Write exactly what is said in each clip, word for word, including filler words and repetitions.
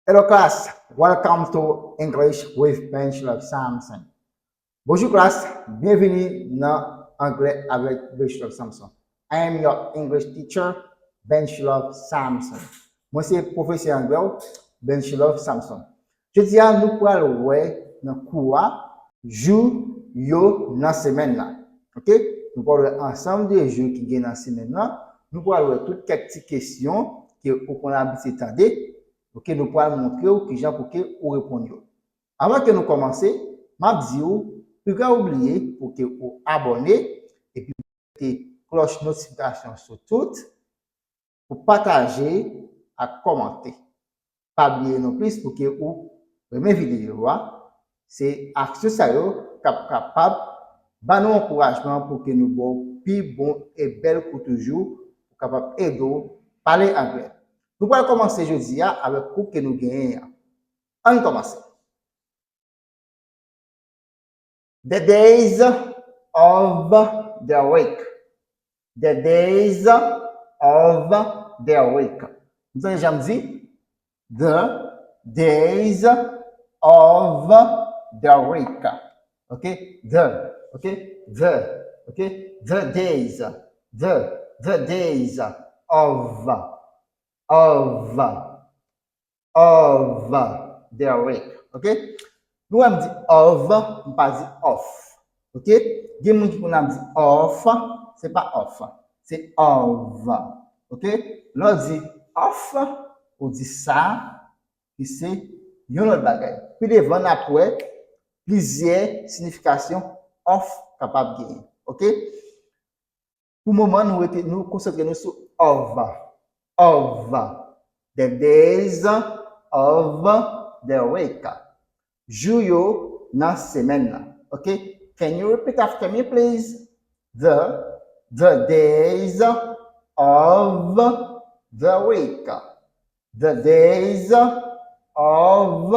Hello class, welcome to English with Bench Love Samson. Bonjou klas, byenvini nan Anglè avèk Bench Love Samson. I am your English teacher, Bench Love Samson. Mwen se pwofesè anglè w, Bench Love Samson. Jodi a, nou pral wè nan kou a jou yo nan semèn nan. Oke? Nou pral wè ansanm de jou ki gen nan semèn nan. Nou pral wè tout kèk ti kesyon ke ou konn abitye tande. Oke? Nou pral montre w kijan pou ke ou reponn yo. Anvan ke nou kòmanse, m ap di w, piga w bliye pou ke ou abòne epi mete klòch notifikasyon sou tout, pou pataje ak kòmante. Pa bliye non plis pou ke ou renmen videyo a. Se aksyon sa yo k ap kapab ba nou ankourajman pou ke nou ba w pi bon e bèl kou toujou pou kapab ede w pale anglè. Nou pral kòmanse jodi a avèk kou ke nou genyen an. Ann kòmanse. The days of the week. The days of the week. Ou tande jan m di? The days of the week. Ok? The. Ok? The. Ok? The days. The. The days of. Of. Of the week. Ok? Nou wè m di of, m pa di of. Ok? Gen moun ki konn ap di of, se pa of, se of. Ok? Lè w di of, ou di sa, ki se yon lòt bagay. Pi devan, n ap wè plizyè siyifikasyon of kapab genyen. Ok? Pou moman, nou rete, nou konsantre nou sou of. Of. The days of the week. Jou yo nan semèn nan. Ok? Can you repeat after me, please? The, the days of the week. The days of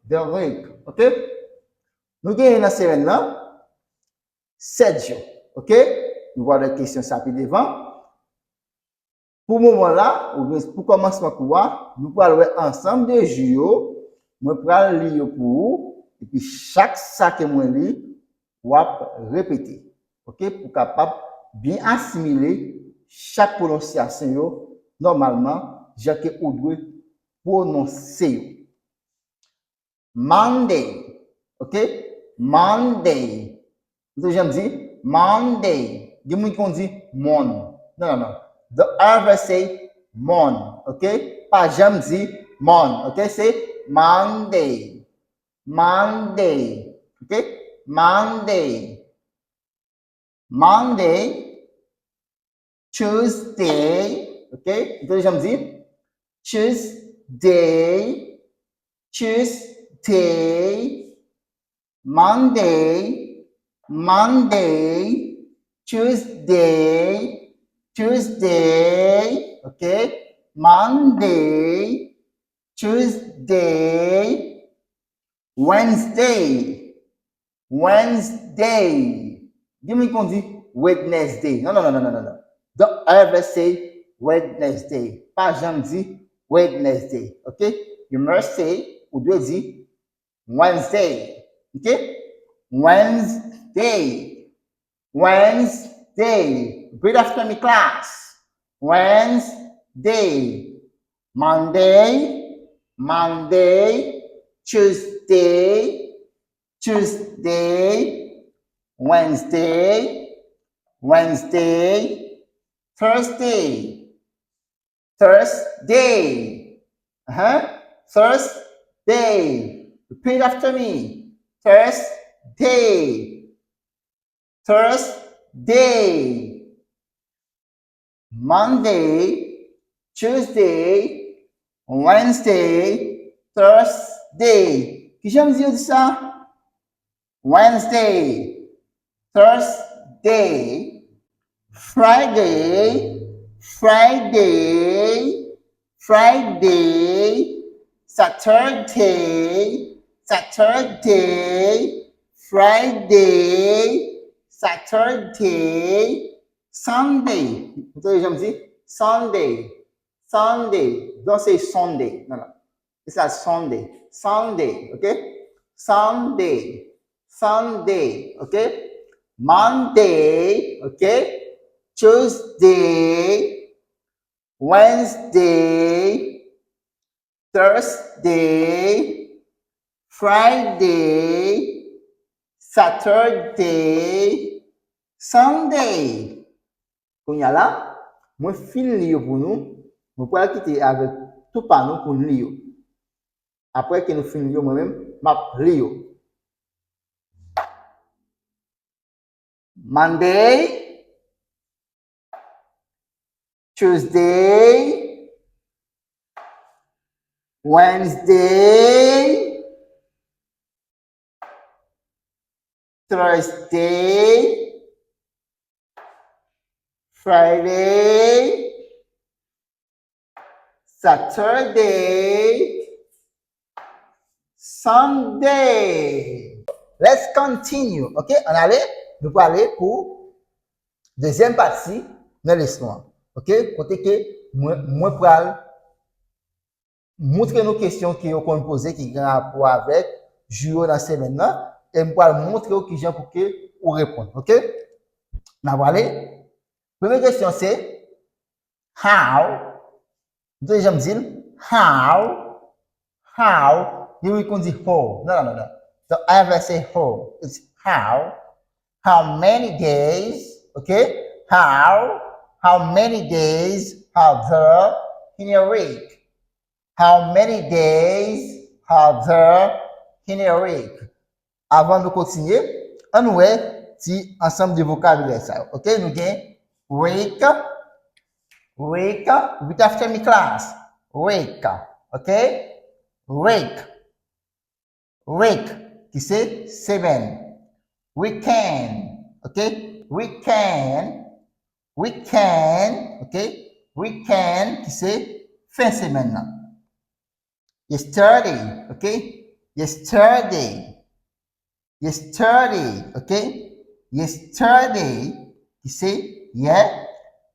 the week. Ok? Nou genyen nan semèn nan sèt jou. Ok? Nou va wè kesyon sa pi devan. Pou moman la, oubyen pou kòmansman kou a, nou pral wè ansanm de jou yo. Mwen pral li yo pou ou. Epi chak sa ke mwen li, w ap repete. Ok? Pou kapab byen asimile chak pwononsyasyon yo nòmalman, jan ke ou dwe pwononse yo. Monday. Ok? Monday. Ou te janm di Monday. Gen moun ki konn di mon. Non, non, non. Don't ever say mon. Ok? Pa janm di mon. Ok? Se Monday. Monday. Ok? Monday. Monday, Tuesday, ok? Ou tande jan m di? Tuesday, Tuesday, Monday, Monday, Tuesday, Tuesday, ok? Monday, Tuesday, Wednesday, Wednesday. Gen moun ki konn di Wednesday. Non, non, non, non, non, non. Don't ever say Wednesday. Pa janm di Wednesday. Ok? You must say, ou dwe di Wednesday. Ok? Wednesday. Wednesday. Repeat after me, class. Wednesday. Monday, Monday, Tuesday, Tuesday, Wednesday, Wednesday, Thursday, Thursday, uh-huh, Thursday. Repeat after me. Thursday, Thursday. Monday, Tuesday, Wednesday, Thursday. Kijan m di yo di sa? Wednesday, Thursday, Friday, Friday, Friday, Saturday, Saturday, Friday, Saturday, Sunday. Ou tande jan m di? Sunday. Sunday. Don't say Sunday. Non, non. It's a Sunday. Sunday, okay? Sunday. Sunday, okay? Monday, okay? Tuesday, Wednesday, Thursday, Friday, Saturday, Sunday. Kounye a la, mwen fin li yo pou nou. Mwen pral kite avèk tou pa nou pou n li yo. Apre ke nou fin li yo, mwen menm, m ap li yo. Monday, Tuesday, Wednesday, Thursday, Friday, Saturday, Sunday. Let's continue. Ok, ann ale. Nou prale pou dezyèm pati nan leson an. Ok, kote ke mwen, mwen pral montre nou kesyon ke yo konn poze ki gen rapò avèk jou yo nan semèn nan. E m pral montre w kijan pou ke ou reponn. Ok, n a prale. Premye kesyon se, how? Nou te janm di l? How? How? Here we can di how. No, no, no, no. Don't ever say how. It's how. How many days? Okay? How? How many days are there in a week? How many days are there in a week? Avan nou kontinye, ann nou wè ti ansanm de vokabilè sa yo. Ok, nou gen week, week, repeat after me class. Week, ok? Week, week, ki se semèn. Weekend, ok? Weekend, weekend, ok? Weekend, ki se fen semèn nan. Yesterday, ok? Yesterday. Yesterday, ok? Yesterday, ki se yè.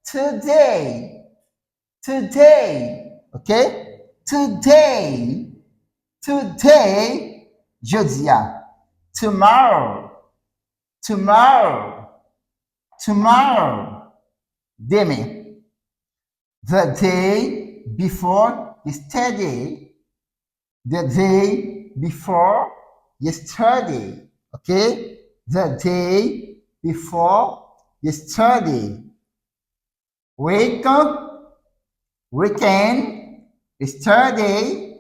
Today. Today, ok? Today. Today, jodi a. Tomorrow. Tomorrow. Tomorrow. Demen. The day before yesterday. The day before yesterday. Ok? The day before yesterday. Week, weekend, yesterday,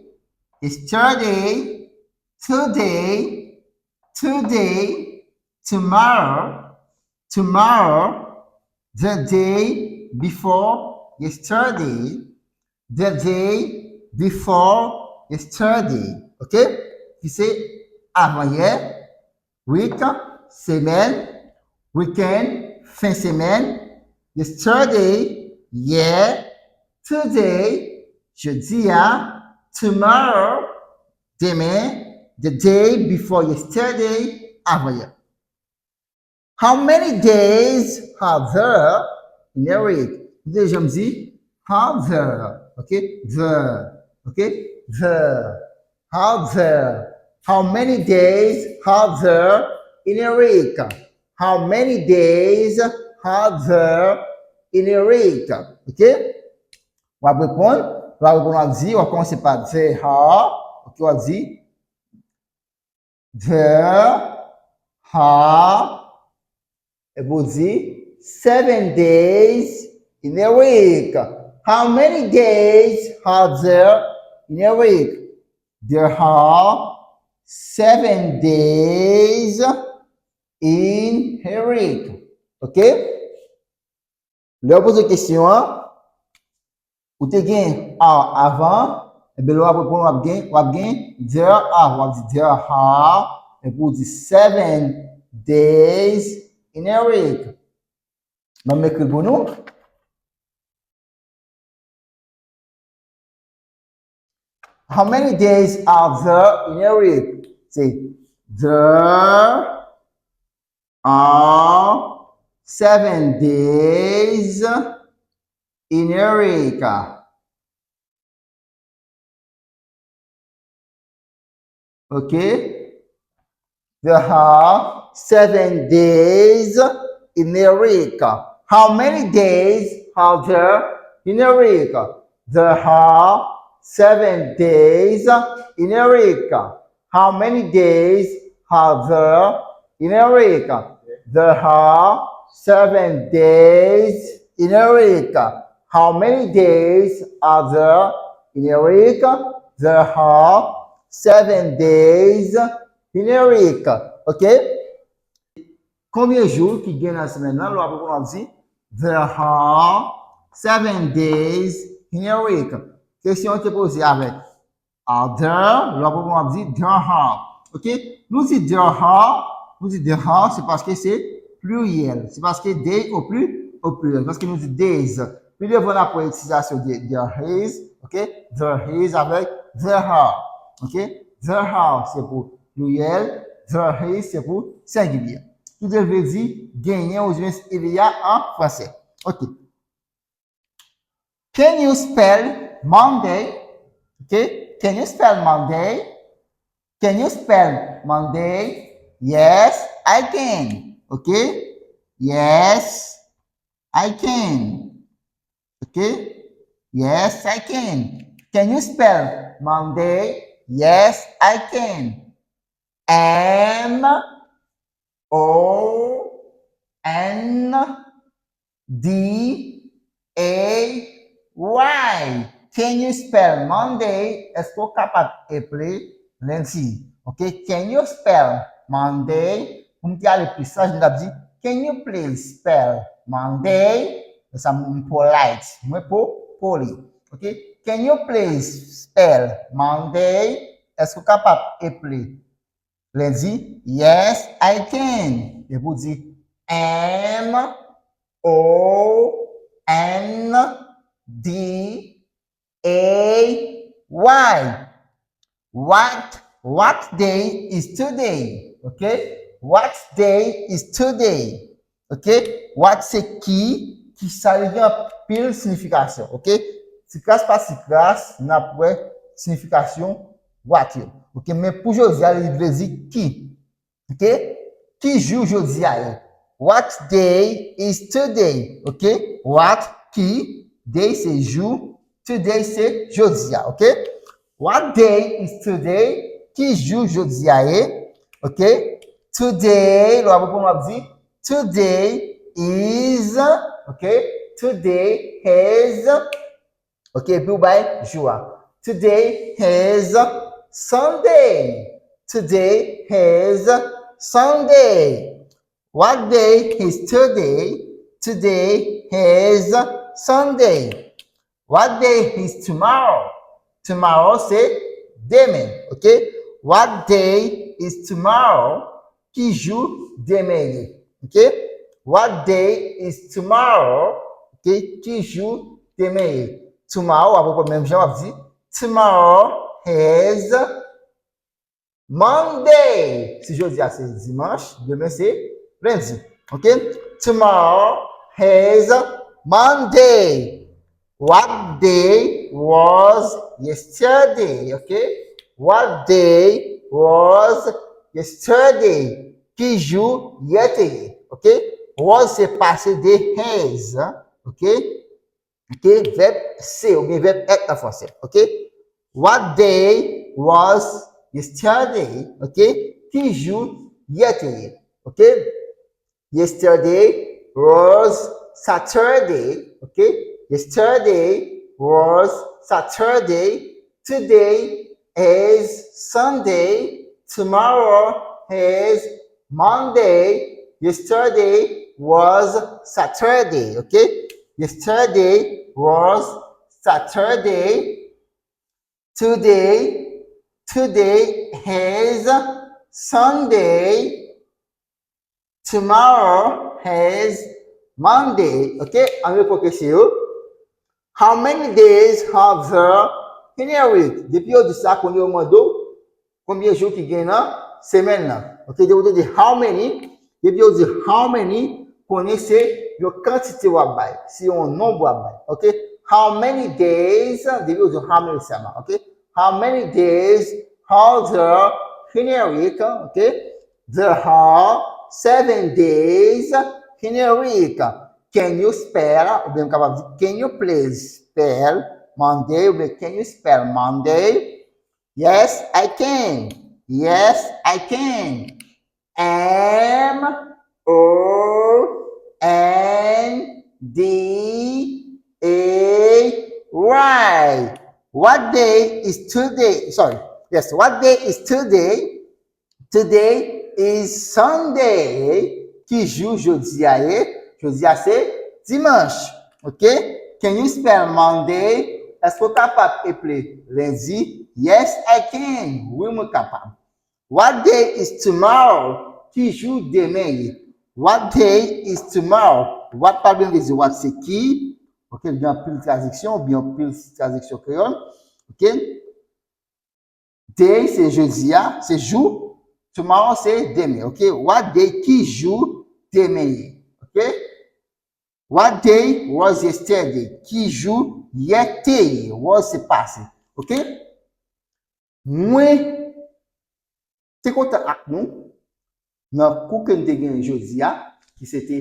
yesterday, today, today, tomorrow, tomorrow, the day before yesterday, the day before yesterday. Ok? Ki se avan yè, week, semèn, weekend, fen semèn, yesterday, yè, today, jodi a, tomorrow, demen, the day before yesterday, avan yè. How many days are there in a week? Nou te janm di, are there, ok? There, ok? There. Are there? How many days are there in a week? How many days are there in a week? Ok? W ap reponn, w ap reponn, w ap di, w ap kòmanse pa there are, ok, w ap di, there are, epi w di, seven days in a week. How many days are there in a week? There are seven days in a week. Ok? Lè w poze kesyon an, ou te gen are avan, enben lè w ap reponn, w ap gen, w ap gen there are, w ap di there are, epi w di seven days in a week. Ban m ekri pou nou. How many days are there in a week? Se there are seven days in a week. Ok? There are seven days in a week. How many days are there in a week? There are seven days in a week. How many days are there in a week? There are seven days in a week. How many days are there in a week? There are seven days in a week. Ok? Konbyen jou ki gen nan semèn nan? Lè w ap reponn, w ap di, there are seven days in a week. Kesyon an te poze avèk are there, lè w ap reponn, w ap di, there are. Ok? Nou di there are, nou di there are, se paske se pliryèl. Se paske they o pli, o pliryèl. Paske nou di days. Pi devan, n ap wè itilizasyon de there is, ok? There is avèk there are. Ok? There are se pou pliryèl, there is se pou sengilye. Ki te vle di genyen oubyen il y a an fransè. Ok. Can you spell Monday? Ok. Can you spell Monday? Can you spell Monday? Yes, I can. Ok. Yes, I can. Ok. Yes, I can. Can you spell Monday? Yes, I can. M O N D A Y. Can you spell Monday? Èske w kapab eple lendi? Ok, can you spell Monday? Pou m te ale pi saj, m t ap di, can you please spell Monday? Sa m polite, mwen po, poli. Ok, can you please spell Monday? Èske w kapab eple lendi? Yes, I can. Epi w di M O N D A Y. What, what day is today? Ok? What day is today? Ok? What se ki, ki sa li gen anpil siyifikasyon. Ok? Ti kras pa ti kras, n ap wè siyifikasyon what yo. Ok? Men pou jodi a, li vle di ki. Ok? Ki jou jodi a ye? What day is today? Ok? What, ki, day se jou, today se jodi a. Ok? What day is today? Ki jou jodi a ye? Ok? Today, lè w ap reponn, w ap di, today is, ok? Today is, ok, epi w bay jou a. Today is Sunday. Today is Sunday. What day is today? Today is Sunday. What day is tomorrow? Tomorrow se demen, ok? What day is tomorrow? Ki jou demen ye? Ok? What day is tomorrow? Ok? Ki jou demen ye? Tomorrow, w ap reponn menm jan, w ap di, tomorrow is Monday. Si jodi a se dimanch, demen se lendi. Ok? Tomorrow is Monday. What day was yesterday? Ok? What day was yesterday? Ki jou yè te ye? Ok? Was se pase de has. Ok? Ok? Vèb se oubyen vèb èt an fransè. Ok? What day was yesterday? Ok? Ki jou yè te ye? Ok? Yesterday was Saturday. Ok? Yesterday was Saturday. Today is Sunday. Tomorrow is Monday. Yesterday was Saturday. Ok? Yesterday was Saturday. Today, today is Sunday. Tomorrow is Monday. Ok? Ann repete yo. How many days are there in a week? Depi yo di sa, kounye yo mande w konbyen jou ki gen nan semèn nan. Ok? Depi yo di how many, depi yo di how many, konnen se yon kantite w ap bay, se yon nonb w ap bay. Ok? How many days, depi yo di how many sèlman. Ok? How many days are there in a week, ok? There are seven days in a week. Can you spell, oubyen m kapab di, can you please spell Monday, oubyen can you spell Monday? Yes, I can. Yes, I can. M O N D A Y. What day is today? Sorry. Yes, what day is today? Today is Sunday. Ki jou jodi a ye? Jodi a se dimanch. Ok? Can you spell Monday? Èske w kapab eple lendi? Yes, I can. Wi, mwen kapab. What day is tomorrow? Ki jou demen ye? What day is tomorrow? What pa byen vle di what se ki. Ok, gen anpil tradiksyon, oubyen anpil tradiksyon kreyòl. Ok? Day se jodi a, se jou. Tomorrow se demen, ok? What day, ki jou demen ye? Ok? What day was yesterday? Ki jou yè te ye? Was se pase, ok? Mwen te kontan ak nou nan kou ke n te gen jodi a, ki se te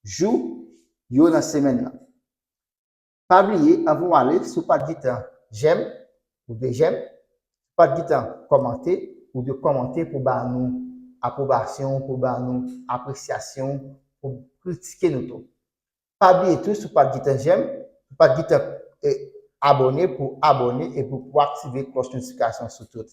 jou yo nan semèn nan. Pa bliye, anvan w ale, si w pa t gentan j'aime, ou de j'aime, si w pa t gentan kòmante, ou de kòmante pou ba nou apwobasyon, pou ba nou apresyasyon, pou kritike nou tou. Pa bliye tou, si w pa t gentan j'aime, si w pa t gentan eh, abòne, pou abòne e pou, pou aktive klòch notifikasyon sou tout.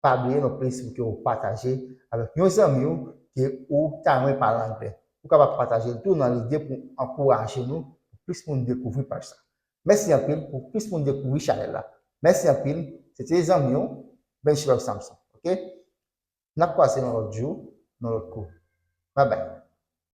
Pa bliye non plis pou ke w pataje avèk yon zanmi w ke ou ta renmen pale anglè. Ou kapab pataje l tou nan lide pou ankouraje nou, pou plis moun dekouvri paj sa. Mèsi anpil pou plis moun dekouvri chanèl la. Mèsi anpil. Se te zanmi w, Benchler Samson. Ok? N ap kwaze nan lòt jou, nan lòt kou. Bye bye.